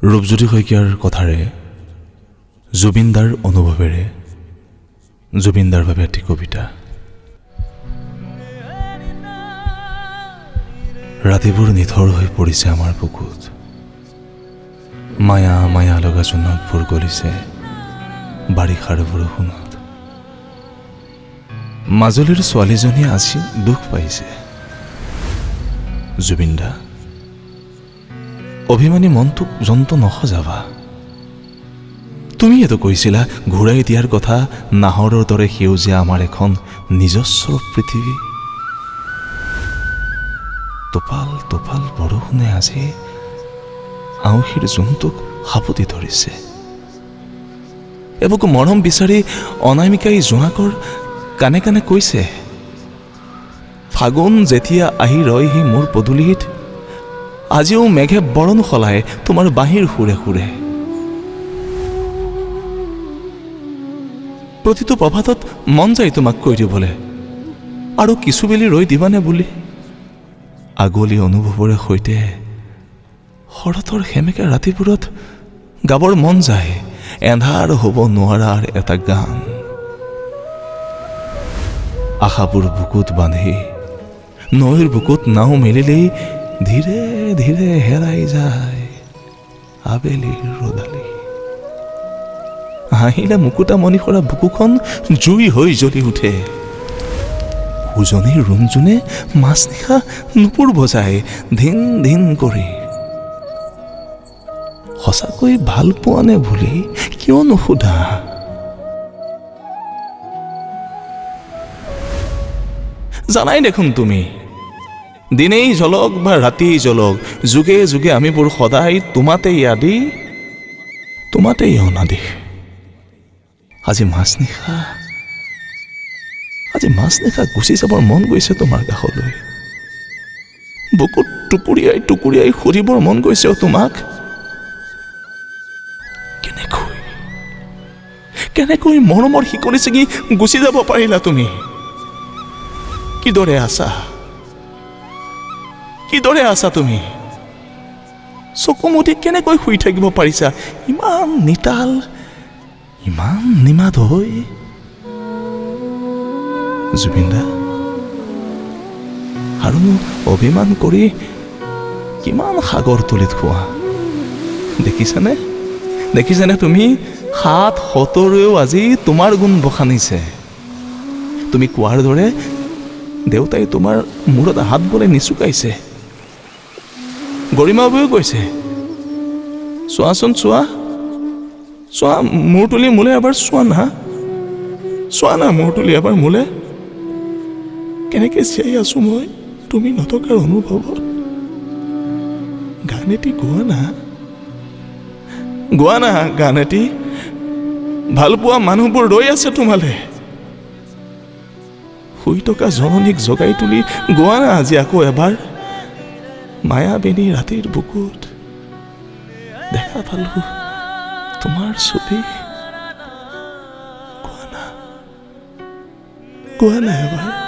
ৰূপজ্যোতি শইকীয়াৰ কথাৰে, জুবিনদাৰ অনুভৱেৰে জুবিনদাৰ বাবে এটি কবিতা। ৰাতিবোৰ নিথৰ হৈ পৰিছে আমাৰ বুকুত, মায়া মায়া লগা জোনাকবোৰ গলিছে বাৰিষাৰ বৰষুণত। মাজুলীৰ ছোৱালীজনীয়ে আজি দুখ পাইছে। জুবিনদা, অভিমানী মনটোক জন্তু নসজাবা। তুমিয়েতো কৈছিলা ঘূৰাই দিয়াৰ কথা, নাহৰৰ দৰে সেউজীয়া আমাৰ এখন নিজস্ব পৃথিৱী। টোপাল টোপাল বৰষুণে আজি আউসীৰ জোনটোক সাৱটি ধৰিছে। এবুকু মৰম বিচাৰি অনামিকাই জোনাকৰ কাণে কাণে কৈছে, ফাগুন যেতিয়া আহি ৰয়হি মোৰ পদূলিত, আজিও মেঘে বৰণ সলায় তোমাৰ বাঁহীৰ সুৰে সুৰে। প্ৰতিটো প্ৰভাতত মন যায় তোমাক কৈ দিবলৈ, আৰু কিছুবেলি ৰৈ দিবানে বুলি। আগলি অনুভৱৰে সৈতে শৰতৰ সেমেকা ৰাতিবোৰত গাবৰ মন যায় এন্ধাৰ হ'ব নোৱাৰাৰ এটা গান। আশাবোৰ বুকুত বান্ধি নৈৰ বুকুত নাও মেলিলেই ধীৰে ধীৰে হেৰাই যায় আবেলিৰ ৰ'দালি। হাঁহিলে মুকুতা মণিসৰা বুকুখন জুই হৈ জ্বলি উঠে। উজনিৰ ৰুণজোনে মাজ নিশা নুপুৰ বজায় ধিন ধিন কৰি। সঁচাকৈ ভাল পোৱা নে বুলি কিয় নুসুধা? জানাই দেখোন তুমি, দিনেই জ্বলক বা ৰাতিয়েই জ্বলক, যুগে যুগে আমিবোৰ সদায় তোমাতেই আদি, তোমাতেই অনাদি। আজি মাজনিশা, আজি মাজনিশা গুচি যাবৰ মন গৈছে তোমাৰ কাষলৈ। বুকুত টুকুৰিয়াই টুকুৰিয়াই সুধিবৰ মন গৈছে তোমাক, কেনেকৈ কেনেকৈ মৰমৰ শিকলি ছিঙি গুচি যাব পাৰিলা তুমি? কিদৰে আছা, কিদৰে আছা তুমি? চকু মুদি কেনেকৈ শুই থাকিব পাৰিছা ইমান নিতাল, ইমান নিমাত হৈ? জুবিনদা, আৰুনো অভিমান কৰি কিমান সাগৰ তলিত খোৱা দেখিছানে? দেখিছানে তুমি, সাত সতৰেও আজি তোমাৰ গুণ বখানিছে। তুমি কোৱাৰ দৰে দেউতাই তোমাৰ মূৰত হাত বোলে নিচুকাইছে। গৰিমা বৌয়েও কৈছে, চোৱাচোন, চোৱা চোৱা, মূৰ তুলি মোলে এবাৰ চোৱা না, চোৱা না মূৰ তুলি এবাৰ মোলে। কেনেকৈ জীয়াই আছো মই তুমি নথকাৰ অনুভৱত। গান এটি গোৱা না, গোৱা না গান এটি। ভালপোৱা মানুহবোৰ ৰৈ আছে তোমালে। শুই থকা জননীক জগাই তুলি গোৱা না আজি আকৌ এবাৰ। মায়াবিনী ৰাতিৰ বুকুত দেখা পালো তোমাৰ ছবি। গোৱা না, গোৱা না এবাৰ।